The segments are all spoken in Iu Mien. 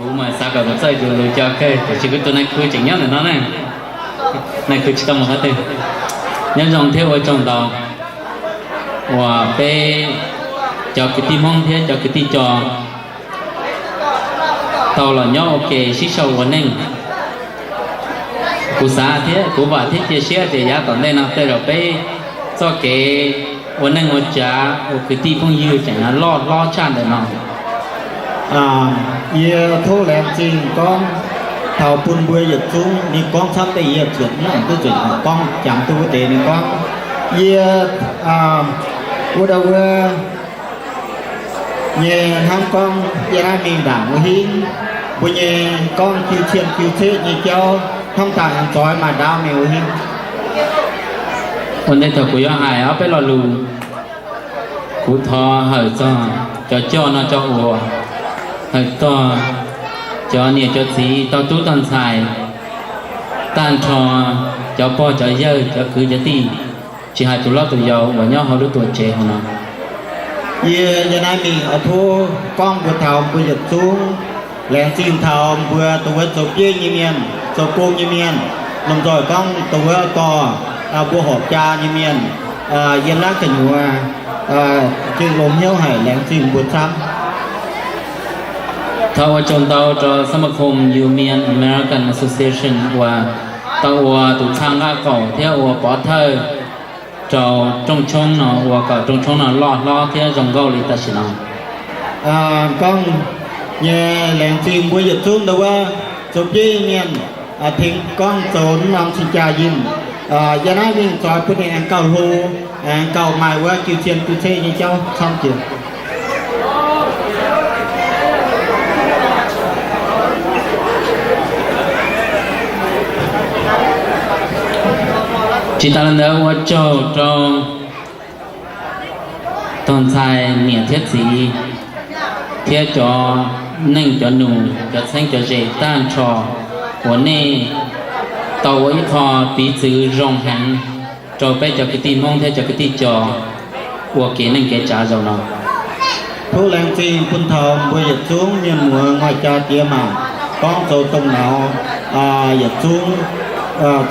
Kuv maaih saax gauh zoux zeiv nduqc lungh jauv geh, da'qiex kuv duqv naaiv kuv zengc hnyouv naaic nor naaiv. Naaiv kuv qiex dauh mangc haaix deix. Nyob nzung tov wuov jong dauh, wuov beiv jauv ga'diev Hmongv thiab jauv ga'diev Jor, dauh lorz nyob ua geh sipv sou ua nengh. Kuv saax thiab kuv waac thiab jiex siepv deix yaac dorh ndeih nor deix lorz beiv zorqv geix ua nengh ua jaax ua ga'diev Hmongv Yiuh jangx naaiv lorh hlorh qaqv ndeic nor. Yie tov laengz zingh gorngv taux bun mbuo yietc zungv, ninh gorngv camv deix yie zuotc mv nangc duqv zuqc gorngv jangx duqv wuov deix ninh gorngv. Yie wuov dauh wuov nyei hnamv gorngv yie naaiv mingh ndaangc wuov hingv, mbuo nyei gorngv jiu cien jiu ceqv nyei jauv hnamv daaih aengx zoix maaih ndaauv mingh wuov hingv. Wuov deix taux kuv yaac haiz orv beiv lo lungh, kuv tov heuc zorqv cov jauv nor cov uoc, heuc zorqv cov niec cov txiv dorh duqv dorh ncaic, daaih nrho cov borg cov yawg cov kuv cov diuh, zinh haic duqv lorz duqv yaac uoc nyob hauv lub duqv jiex hov nor. Yie yie naaiv mingh oix tov gorngv mbuox taux mbuo yietc zungv, laengz zingh taux mbuo dongh wuov zoux bieiv nyei mienh, zoux gong nyei mienh, lomh nzoih gorngv dongh wuov dorh mbuo horpc jaa nyei mienh yiem naaiv gu'nyuoz, gengh longx hnyouv haic, laengz zingh mbuo camv. Taux wuov jong ndau rau สมาคม Iu-Mien American Association wuov, dauh wuov duqv caangh nqaatv gouc thiab wuov borv tauv rau zong-congv nor, wuov gauh zong-congv nor lorh hlorh thiab nzong ngouh liuz daaih sic nor. Gorngv nyei laengz zingh mbuo yietc zungv ndau wuov zoux bieiv mienh, tengx gorngv zoux norm cing-jaa yinh, yie naaiv mingh zoix bun ninh aengx gauh hlo, aengx gauh maaih wuov jiu cien jiu ceqv nyei jauv camv jiex. Jiex daaih la'nqox wuov jouh rau dorn-cai niec thiab txiv, thiab cov nengh cov nungh, cov caengv cov zeih daaih nrho, wuov ninh dorh wuov ih qor biix zuiz nzong hnaangx rau beiv cov ga'diev Hmongv thiab cov ga'diev Jor wuov geh nengh geh jaax nzou nor. Tov laengz zingh bun taux mbuo yietc zungv mienh muoz ngoic jaa diex maac, gorngv zoux dongh nauz, yietc zungv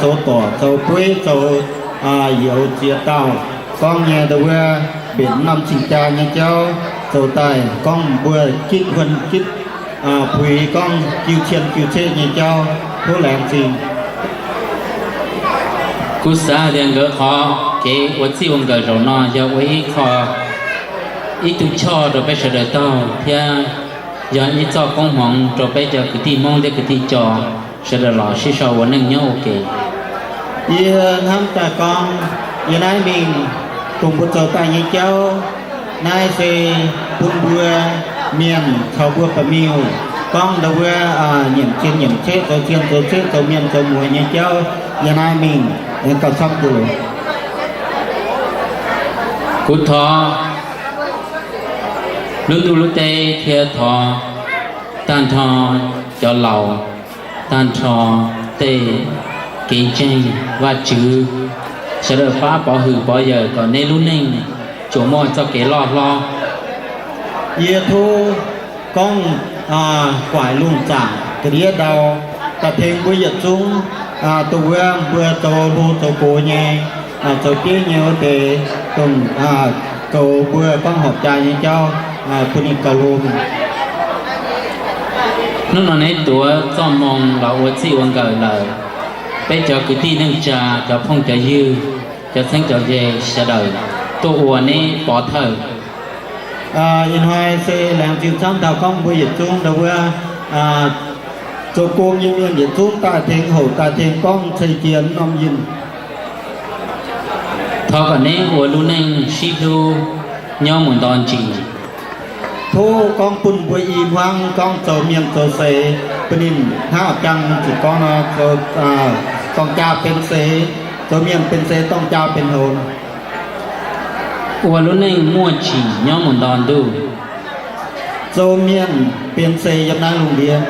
zoux dorc zoux bueiv zoux youz ziex dauh, gorngv nyei ndau wuov mbenc norm cing-jaa nyei jauv zoux daaih gorngv mbuo gitv huon gitv puix gorngv jiu cien jiu ceqv nyei jauv. Tov laengz zingh. Kuv saax diex nqox qov geh wuov zipv wuov nqox nzou nor yaac wuov ih qor, ih duqv qor rau beiv sou daaih dauh thiab yaac ih zorqv gong hmuangx rau beiv jauv ga'diev Hmongv thiab ga'diev Jor sou daaih lorz sipv sou wuov nengh nyob wuov geh. Yie hnamv daaih gorngv yie naaiv mingh dongh mbuo zoux daaih nyei jauv naaiv se bun mbuo mienh caux mbuo ba'miuh gorngv ndau wuov nyiemc cien nyiemc ceqv, zoux cien zoux ceqv, zoux mienh zoux muoz nyei jauv. Yie naaiv mingh aengx gauh camv jiex loz. Kuv tov lub nduqv lub deiv thiab tov daaih nrho caux lauz, daaih nrho deix geh nzengc Vajtswv sou daaih baav borv huic borv yaac gorx-neiv lub nengh zuqc muoz zorqv geh lorh hlorh. Yie tov gorngv guaaic lungh zaangc ga'ndiev ndau daaih tengx mbuo yietc zungv, dongh wuov mbuo zoux hlo zoux gox nyei, zoux bieiv nyei wuov deix, dongh zoux mbuo gorngv horpc jaa nyei jauv bun ninh gauh longx. Hnangv nor naaiv duqv zorqv m'normh lorz wuov zipv wuov nqox lorqc, beiv caux ga'diev nengh jaa, caux pong caux yie, caux caengv caux nzei sou daaih duqv wuov naaiv borv tauv. Ih hnoi se laengz zingh camv taux gorngv mbuo yietc zungv ndau wuov zoux gong nyei mienh yietc zungv daaih tengx houc daaih tengx gorngv ceix jienv norm yinh. Tov gorx-neiv wuov lungh nengh sipv duqv nyouz muonc ndorn njiec. Tov gorngv bun mbuo i hmuangv gorngv zoux mienh zoux seix bun ninh hnangv jangx ziqc gorngv nor, dorng jaa benx seix, zoux mienh benx seix dorng jaa benx houx. Wuov lungh nengh muoz-qiex nyouz muonc ndorn nduqv. Zoux mienh benx seix yiem naaiv lungh ndiev,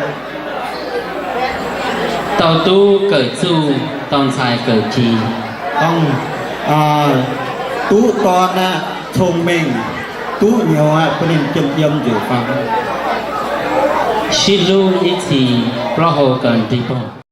dauh duqv gauh zuqc, dauh ncaaix gauh jiex. Gorngv duqv dorn aqv, cong-mengh, duqv nyouz aqv, bun ninh jiem jiem njiec fangx. Sipv luv i cih blouv houh ganh deic-bung.